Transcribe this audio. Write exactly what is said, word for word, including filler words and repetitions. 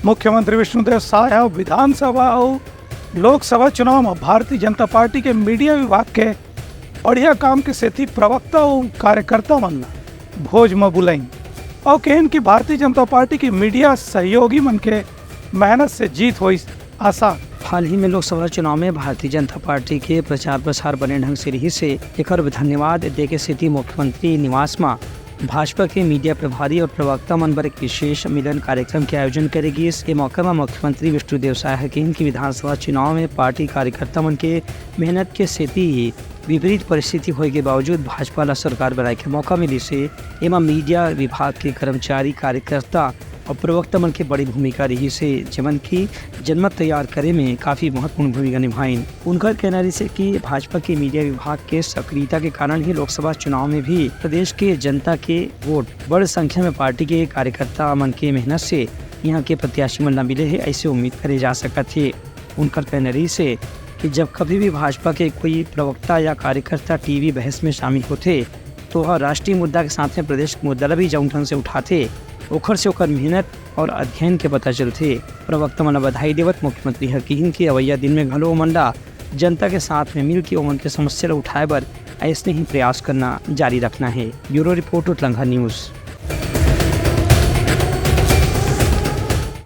मुख्यमंत्री विष्णुदेव साय ह विधानसभा अउ लोकसभा चुनाव म भारतीय जनता पार्टी के मीडिया विभाग के बढ़िया काम के सेती प्रवक्ता अउ कार्यकर्ता मन ल भोज म बुलाइन अउ कहिन कि भारतीय जनता पार्टी के मीडिया सहयोगी मन के मेहनत से जीत होइस आसान। हाल ही में लोकसभा चुनाव में भारतीय जनता पार्टी के प्रचार प्रसार बने ढंग से रिहिस हे, एकर धन्यवाद दे के सेती मुख्यमंत्री निवास म भाजपा के मीडिया प्रभारी और प्रवक्ता मन बर एक विशेष मिलन कार्यक्रम के आयोजन करे गिस। ए मौका म मुख्यमंत्री विष्णुदेव साय ह कहिन कि विधानसभा चुनाव में पार्टी कार्यकर्ता मन के मेहनत के सेती ही विपरीत परिस्थिति होए के बावजूद भाजपा ला सरकार बनाए के मौका मिलिस हे। एमा मीडिया विभाग के कर्मचारी, कार्यकर्ता और प्रवक्ता मन के बड़ी भूमिका रिहिस हे, जेमन की जनमत तैयार करे में काफी महत्वपूर्ण भूमिका निभाइन। उनकर कहना रिहिस हे कि भाजपा के मीडिया विभाग के सक्रियता के कारण ही लोकसभा चुनाव में भी प्रदेश के जनता के वोट बड़ संख्या में पार्टी के कार्यकर्ता मन के मेहनत से यहाँ के प्रत्याशी मन ला मिले हे, ऐसे उम्मीद करे जा सकत हे। उनकर कहना रिहिस हे कि जब कभी भी भाजपा के कोई प्रवक्ता या कार्यकर्ता टीवी बहस में शामिल होथे, तो वह राष्ट्रीय मुद्दा के साथ में प्रदेश के मुद्दा ला भी जौन ढंग से उठाथे, ओखर से ओकर मेहनत और अध्ययन के पता चलथे। प्रवक्ता मन ला बधाई देवत मुख्यमंत्री ह किहिन कि अवइया दिन में घलो ओमन ला जनता के साथ में मिल के ओमन के समस्या ला उठाए बर ऐसने ही प्रयास करना जारी रखना हे। Bureau report, Utlangha news.